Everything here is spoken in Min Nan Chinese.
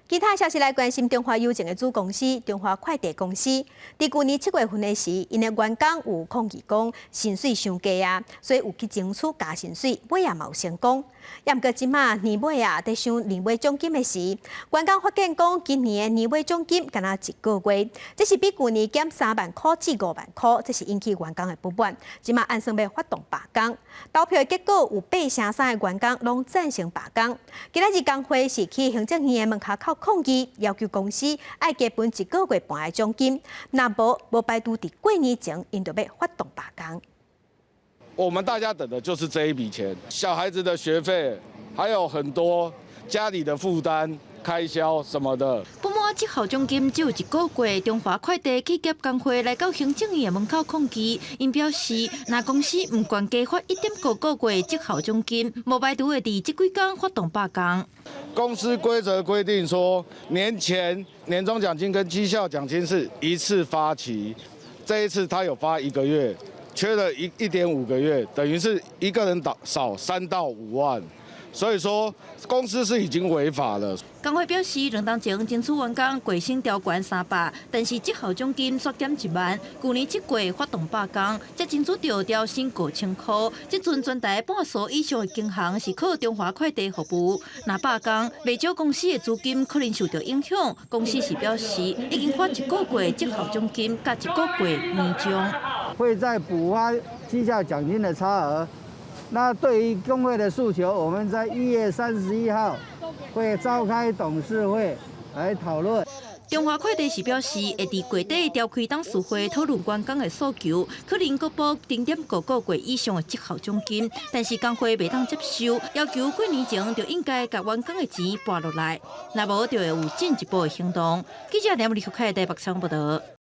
其他消息來關心，中華郵政的子公司中華快遞公司，佇舊年7月份的時，𪜶的員工有抗議講薪水傷低啊，所以有去爭取加薪水，尾也嘛有成功。毋過這馬年尾啊，佇想年尾獎金的時，員工發現講今年的年尾獎金干焦一個月，這是比舊年減3萬箍至5萬箍，這是引起員工的不滿。這馬按算欲發動罷工，投票的結果有8成3的員工攏贊成罷工。今仔日工會是去行政院的門跤口抗議，要求公司愛加分一個月半的獎金，若無無排除佇過年前，𪜶就欲發動罷工。我們大家等的就是這一筆錢，小孩子的學費，還有很多家裡的負擔、開銷什麼的。不滿績效獎金只有一個月，中華快遞企業工會來到行政院門口抗議，𪜶表示，若公司毋懸加發1.5個月績效獎金，無排除會佇這幾工發動罷工。公司規則規定說，年前年終獎金跟績效獎金是一次發齊，這一次他有發一個月，缺了1.5個月，等於是一個人少3到5萬，所以說公司是已經違法了。工會表示，兩冬前爭取員工月薪調懸300，但是績效獎金煞減1萬。舊年7月發動罷工，才爭取著調薪5000箍。這陣全台半數以上的經行是靠中華快遞服務，若罷工，袂少公司的資金可能受著影響。公司是表示，已經發一個月績效獎金，佮一個月年終。會再補發績效獎金的差額。那對於工會的訴求，我們在1月31號會召開董事會來討論。中華快遞是表示，會佇月底召開董事會討論員工的訴求，可能閣補0.5個月以上的績效獎金，但是工會袂當接受，要求過年前就應該共員工的錢撥落來，若無就會有進一步的行動。記者梁立開台北採訪報導。